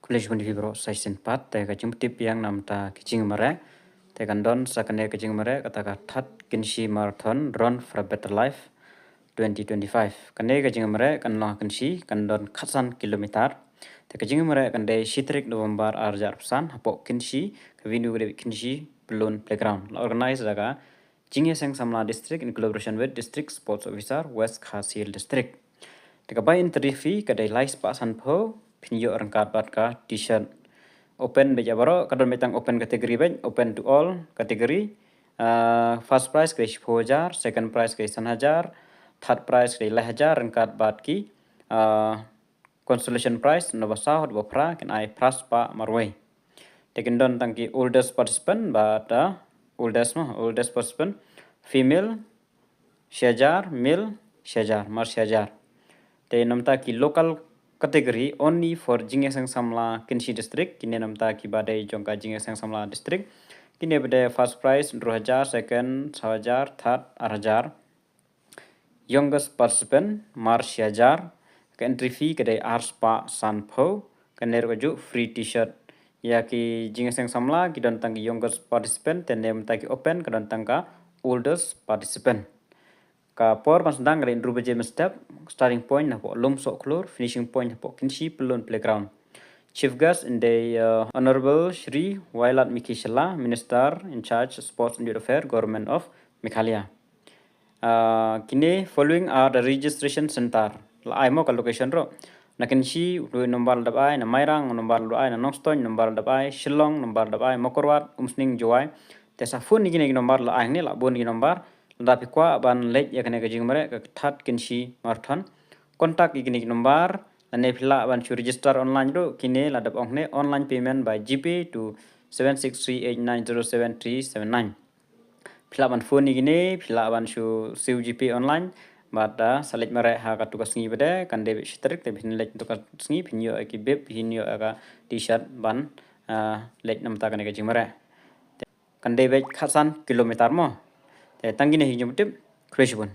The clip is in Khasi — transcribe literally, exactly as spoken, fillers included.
Khublei shibun ïa phi baroh sa shisien pat. Te ka jingpyntip ïa nga namar ta ki jingmareh. Te kan don sa kane ka jingmareh kata ka Thad Kynshi Marathon Run for a Better Life twenty twenty-five. Kane ka jingmareh kan long ha Kynshi, kan don khatsan kilometer. Te ka jingmareh kan dei shi tarik November ar hajar arphew san hapoh Kynshi, ka venue ka dei Kynshi Pyllun Playground. La organize da ka Jingïaseng Samla District in collaboration with District Sports Officer, West Khasi Hills District. Te ka bai entry fee ka dei lai spah sanphew, phin ïoh ryngkat bad ka T-shirt. Open beit ïa baroh, ka don beit tang open category beit, open to all category. Ah, first prize ka dei shiphew hajar, second prize ka dei san hajar, third prize ka dei lai hajar, ryngkat bad ki, ah, consolation prize, na ba saw haduh ba phra, kin ai phra spah marwei. Te kin don tang ki oldest participant, bad, ah, oldest mo, oldest participant, female, shi hajar, male, shi hajar, mar shi hajar. Te namar ta ki local category only for Jingïaseng Samla Kynshi District, kine namar ta ki ba dei jong ka Jingïaseng Samla District. Kine ba dei first prize, hynriew hajar, second, saw hajar, third, ar hajar. Youngest participant, mar shi hajar, ka entry fee ka dei ar spah sanphew, kane ruh ka juh free T-shirt. Ïa ki Jingïaseng Samla, ki don tang ki youngest participant, te namar ta ki open, ka don tang ka oldest participant. Ka por ban sdang ka dei hynriew baje mynstep, starting point na hapoh Lumsohkhlur, finishing point na hapoh Kynshi Pyllun Playground. Chief guest in dei, uh, Honorable Shri Wailadmiki Shylla, Minister in charge Sports and Youth Affairs, Government of Meghalaya. Ah, kine following are the registration center. La ai mo ka location ruh. Na Kynshi, u number la dep ai, na Mairang, u number la dep ai, na Nongstoiñ, number la dep ai, Shillong, number la dep ai, Mawkyrwat, Umsning, Jowai. Te sa phone ïa kine ki number la ai hangne, la bun ki number. Lada phi kwah ban leit ïa kane ka jingmareh, ka Thad Kynshi Marathon. Contact ïa kine ki number, lane phi lah ban shu register online ruh, kine la dep ong hangne, online payment by GPay to seven six three eight nine zero seven three seven nine. Phi lah ban phone ïa kine, phi lah ban shu siew GPay online. Bad, ah, sa leit mareh ha katu ka sngi ba dei, kan dei beit shi tarik, te phin leit katu ka sngi, phin ïoh ïa ki bib, phin ïoh ïa ka T-shirt ban, ah, leit namar ta kane ka jingmareh. Te kan dei beit khatsan kilometer mo. Te tang kine hi jingpyntip, khublei shibun.